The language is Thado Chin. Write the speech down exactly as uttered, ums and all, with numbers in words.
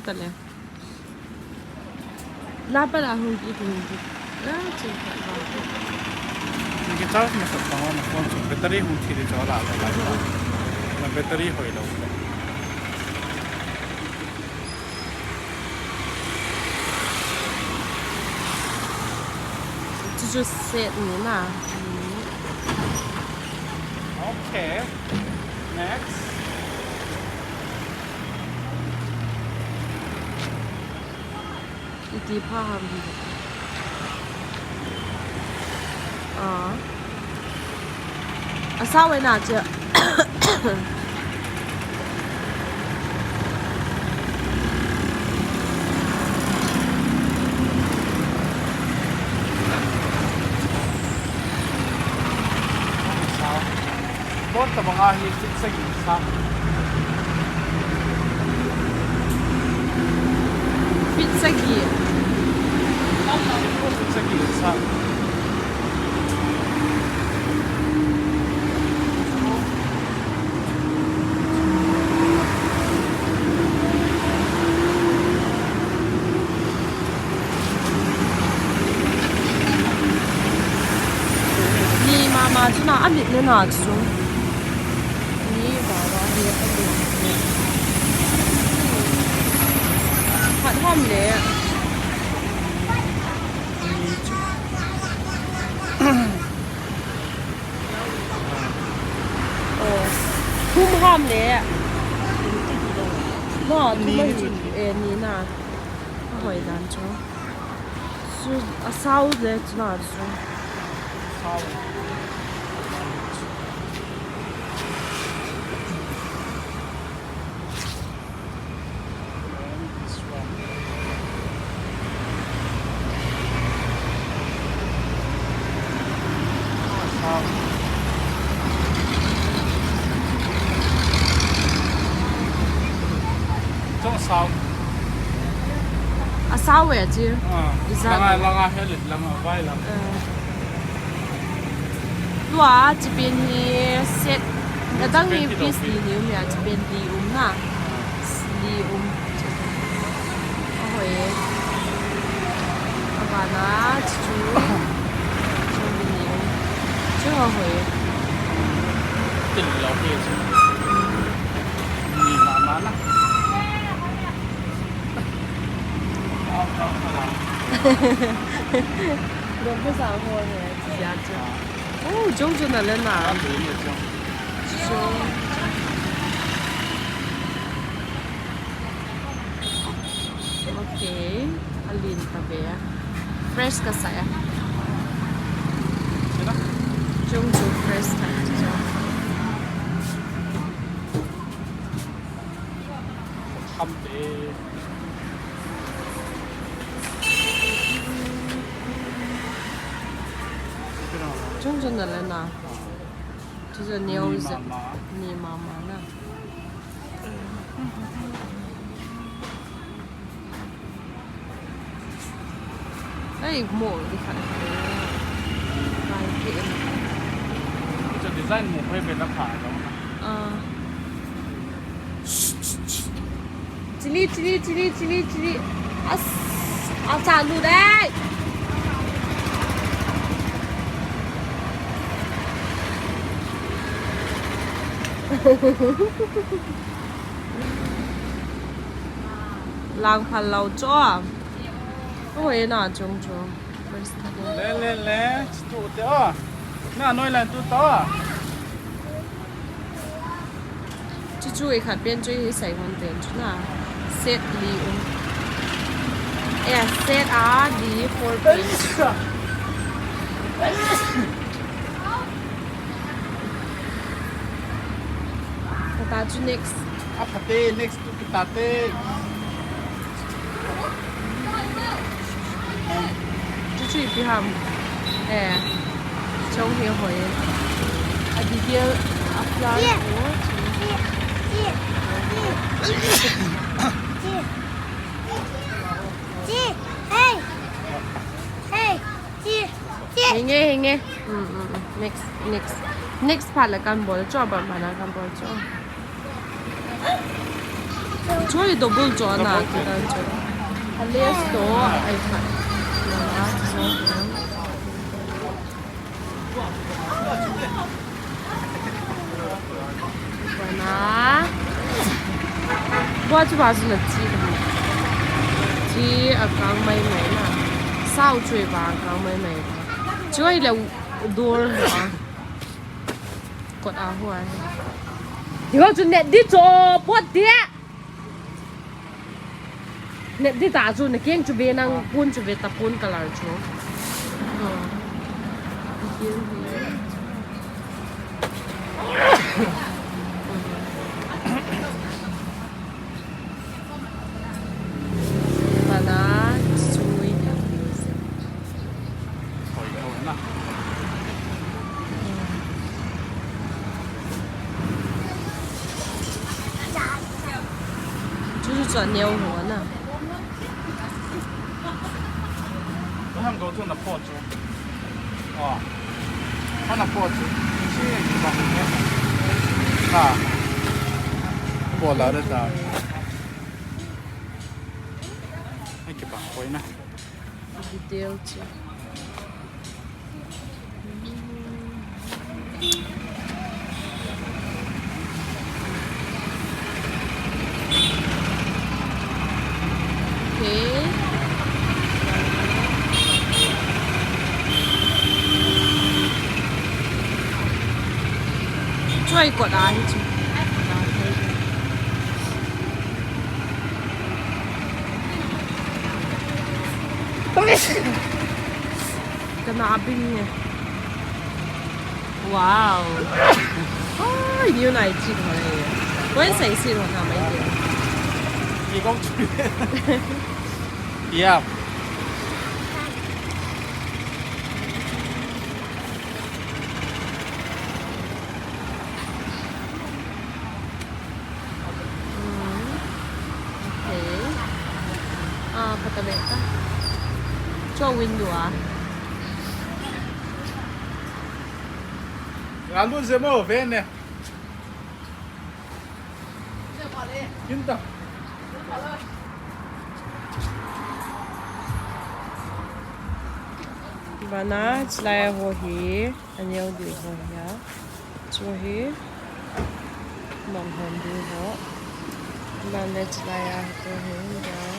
Tale. La pa la hung ki hung ki. La che pa la. Ni ki charge masat pa na phone chu battery hung thi de chu la la. Na battery hoi lou. Chu chu set ni na. Okay. Next. Iti pha ham hi. Ah. Asao e na che. Asao. Bot tabang a hi feet sagi sa. Feet sagi. Feet sagi sa. Ni mama chu na, amit ne na chu. Ni mama hi a mit ne. Khat ham le. Oh. Thum ham le. Na, thum ni hi chu. Eh, ni na. Ahoi dan chu. Chu asao le chu na chu. Asao. And this one. Asao. Chu asao. Asao e chi. Ah, ijat langa, lo. Langa he le, langa vai langa. Eh. Tua, chi pen hi set. Adang hi piece li ni um ya, chi pen li um na. Li um. Ahoi. Abana, chi chu. Chu li ni um. Chu ahoi. Til lo hi chu. Ni mama na. Dom ke sa ho ne, chi ya chu. Oh, jong jong na le na. Jong. Okay. Alin ta ve. Fresh kasa ya. Jong jong fresh ta. Jong. Ham te. Jong jong na le na. Chu chu neo. Ni mama. Ni mama na. Ei, mo di khat khat. Kai ke. Chu design mo hoi be la pha lo. Ah. Chili, chili, chili, chili, chili. As, a chalu dai. Lang phal lo chu. Oi, na chung chung. Le, le, le, tu te o. Na noi lan tu to. Chu chu i khat pen chu i sai hon ten chu na. Set li um. Eh, set a li four pen. Kata chu next. A phate next tu kita te. Chu chu ipi ham. Eh. Chong hi hoi. A detail a plan ko. Chi, chi, chi, chi. Chi. Hey. Hey. Chi. Chi. Hinge, hinge. Mm, mm, mm. Next, next. Next pha la kan bol cho, ba ma na kan bol cho. Chu hi double chu ana kidan chu. A lace to ai khat. Bana. Bua chu ba chu na chi. Chi a kang mai mai na. Sau chu ba kang mai mai. Chu hi le door ha. Kot a huai. Hiho chu net di cho, pot dia. Net di ta chu, na keng chu ve nang, pun chu ve ta, pun color chu. Oh. Bana, sui. Hoi, hoi na. Chu chu chu neo ho na. Hang go chu na po chu. Oh. Hana po chu. Si ni ba ni. Ha. Po la da da. Ai ke ba, hoi na. Detail chu. Okay. Chu hi kot a hi chu. Kana bing e. Wow. Ai, new night chi ho e. When sai si ho na mai de. Ye gong chu. Yeah. Hmm. Okay. Ah, pata beta. Cho window a. Alu zemo vene. Kinta. Bana chilai ho hi. Aneo di ho hi a. Chu hi. Manhon di ho. Bana chilai a hi to hi.